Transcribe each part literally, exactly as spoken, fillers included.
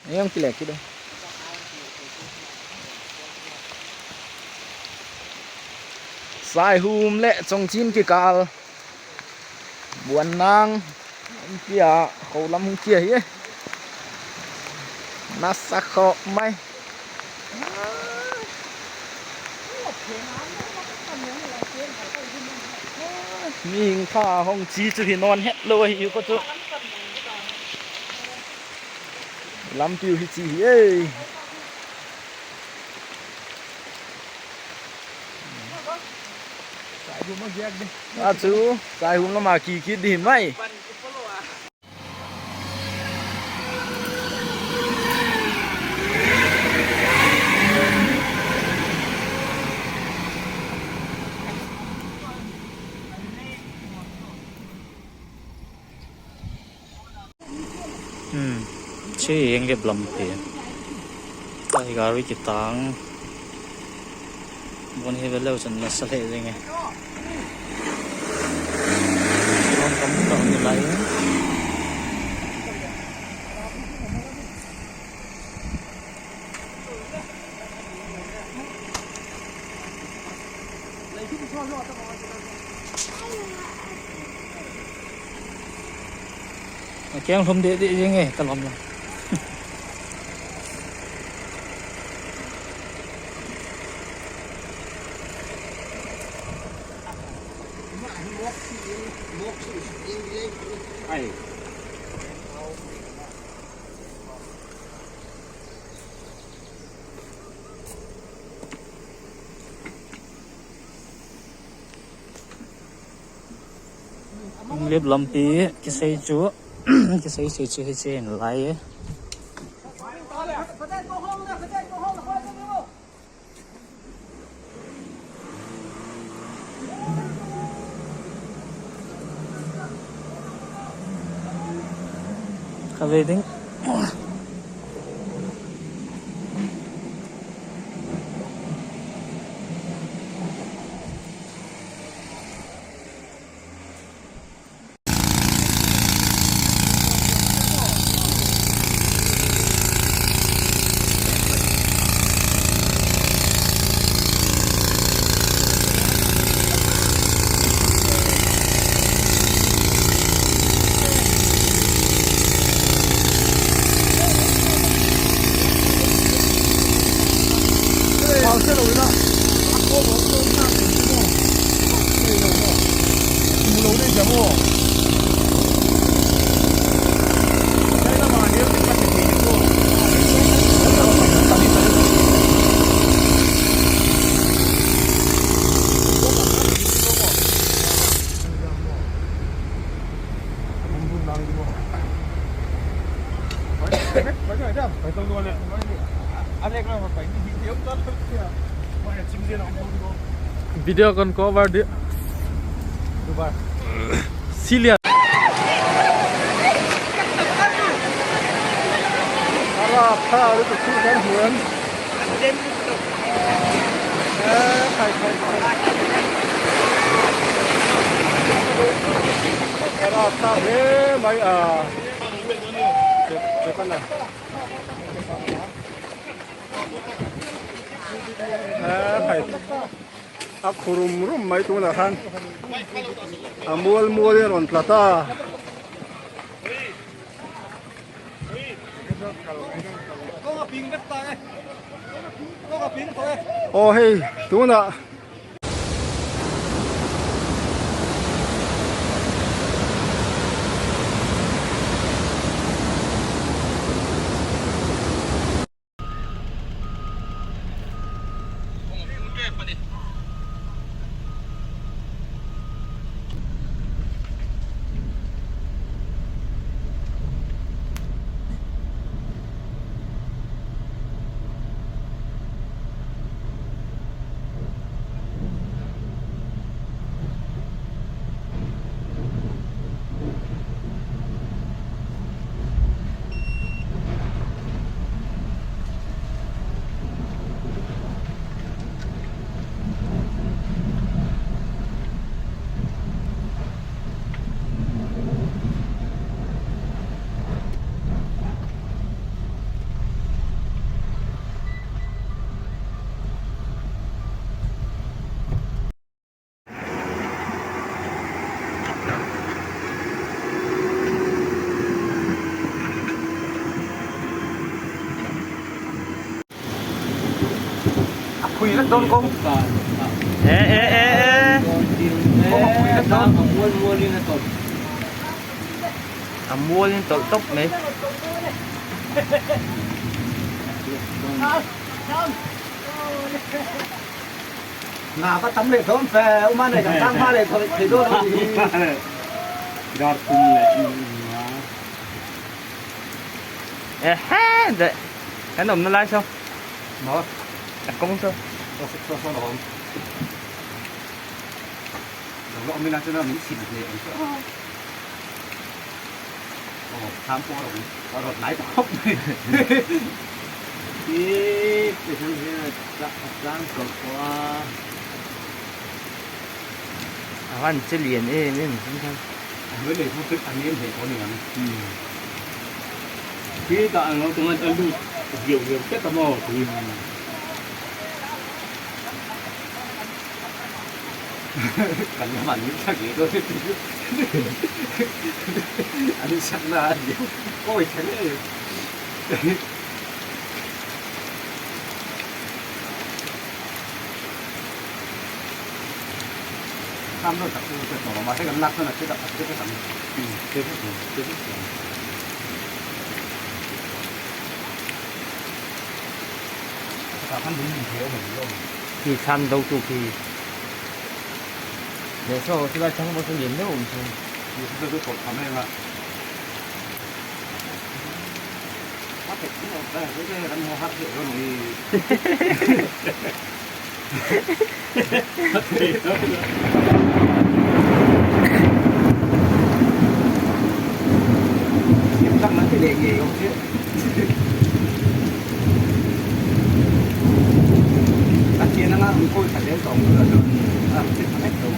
Ei hong kileh kit e. Saihum leh Chongchin kikal. Buannang. Pia, kho lam hong kia hi e. Nasa khawp mai. Mihing kha hong chi chu hi nawn het lou hi ko chu. Lampi uh hi chi hi ei. A chu, Saihum lam a kiki di mai. Hmm. Chi eng lep lampi. Ai gari kitang. Bon hi ve leu chan nasa leh zing e. Long kam ka ni lai. A kiang hlum deh deh zing e, ka lawm lawm. Lep lampi kisai chu, kisai chu chu hi chen lai e. Ka ve ding. Video kon cover di. Silia. Ara, pha, ru tu kan huan. Eh, khai, khai, khai. Ara, pha, eh, mai, ah. Cek, cek mana? Eh, khai. A khurum rum mai tuna khan. A mual mual in ron tla ta. Oh, hei, tuna. Pui na don kong. Eh, eh, eh, eh. Kong pui na don. A mual in tolh top mai. Na ka tam le thom fe, uma ne ka tang ma le thom, thei do lo ni. Dar kum le, mm, ah. Eh, he, de. Kan om na lai so. Mo. Ka kong so. So, so, so, so, lo. Lo, lo, mi na chu na mi sin le. Oh, tham ko ro, ro nai ta khop. Ih, ih, tham he, ta, tham ko ko a. A van che lian e, e, mi sin tham. A lo le ko te a lian he ko ni ang. Hmm. Ki ta ang lo tung a lu, viau, viau, ke ta mo. Hmm. Kan na man ni sa ke do. Ani sa na ni. Ko i sa ni. Kam lo tak tu ke to ma se kan lak na ke da ke ke kan. Hmm, ke ke ke ke. Ka kan ding ni ke lo. Ki san do tu ki. Để sau sẽ là trong một cái điểm đâu cũng không. Thì chúng tôi có thăm em ạ. Có thể cũng là đây, cái, cái gắn hô hấp hệ luôn thì. Chắc là cái đề nghị không chứ. Ka chiang na ngal koi khat leh tawm tu la tu. Ah, te khat leh tawm.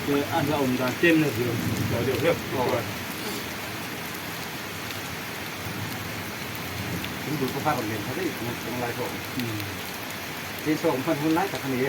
Te a la om dan tem na zio. Zio, zio, zio. Oh. Tung du ko kha ron len kha dei, kong, kong lai ko. Hmm. Te so om phan hun lai ta kha ni.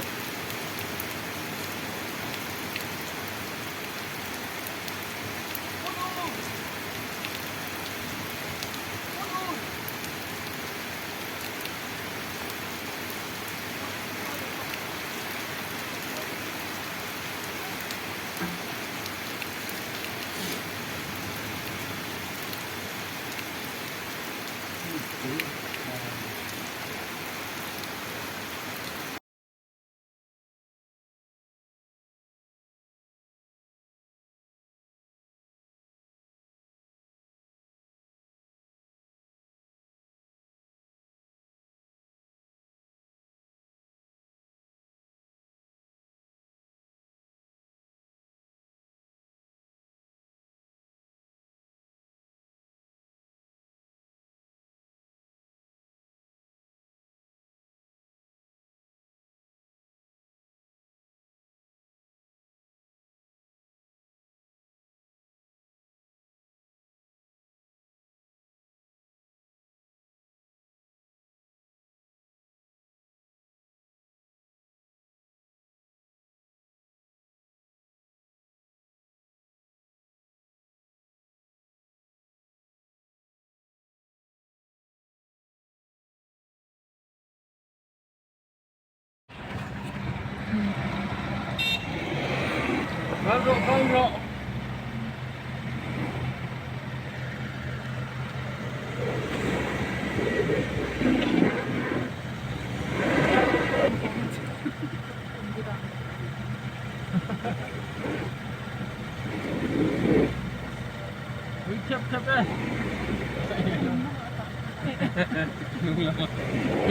Ui, khep, khep, eh.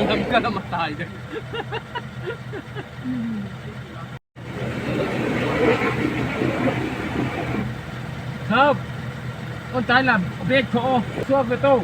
Lam ka la matai de. Khap. On tai lam, bek tho. Suak ve to.